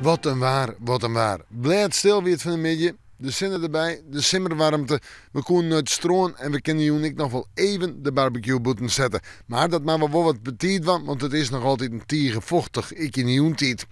Wat in waar, wat in waar. Blêdstil wie it fan 'e middei. De sinne derby, de simmerwaarmte. We koenen nei it strân en we kinne jûn ek noch wol even de barbecue bûten sette. Mar dat moatte we wol wat betiid dwaan, want it is noch altyd in tige fochtich, ek yn de jûntiid.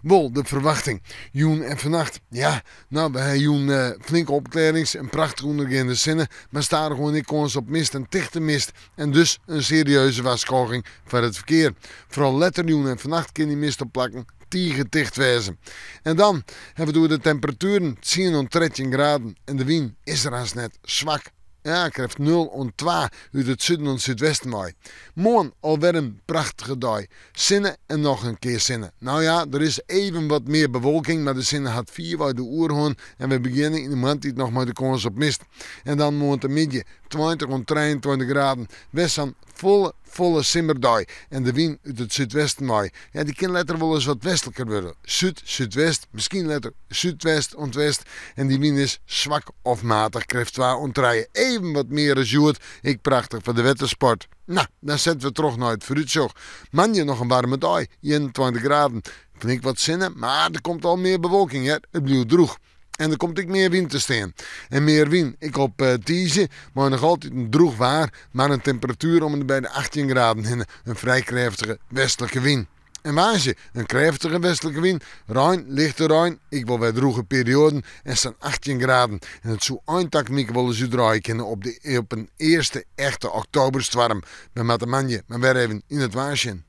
Wol de ferwachting. Jûn en fannacht. Ja, no, we ha jûn flinke opklearrings, in prachtich ûndergeande sinne, mar stadichoan ek kâns op mist en tichte mist. En dus in serieuze warskôging foar it ferkear. Foaral letter jûn en fannacht kin dy mist op plakken tige ticht wêze. En dan ha we it oer de temperatueren, tsien oant 13 graden en de wyn is der hast net, swak. Ja, krêft nul oant twa út it suden oant súdwesten wei. Moarn alwer in prachtige dei. Sinne en noch in kear sinne. No ja, der is even wat mear bewolking, mar de sinne hat fierwei de oerhân en we begjinne yn de moarntiid noch mei de kâns op mist. En dan moarntemiddei 20 oant 23 graden. Wer sa'n folle, folle simmerdei en de wyn út it súdwesten wei. Ja, dy kin letter wolris wat westliker wurde. Súd, súdwest, miskien letter súdwest oant west. En dy wyn is swak of matich, krêft twa oant trije. Even wat mear as hjoed, ek prachtich foar de wettersport. No, dan sette we troch nei it foarútsjoch. Moandei noch in waarme dei, 21 graden. Flink wat sinne, mar der komt al mear bewolking hear. It bliuwt drûch. En der komt ek mear wyn te stean. En mear wyn ek op tiisdei, mei noch altyd in drûch waar, mar in temperatuer om en by de 18 graden hinne. In frij krêftige westlike wyn. En woansdei in krêftige westlike wyn, rein, lichte rein, ek wol wer drûge perioaden en sa'n 18 graden. En it soe ein takom wike wolris útdraaie kinne op de op in earste echte oktoberstoarm. We moatte moandei mar wer even yn it waar sjen.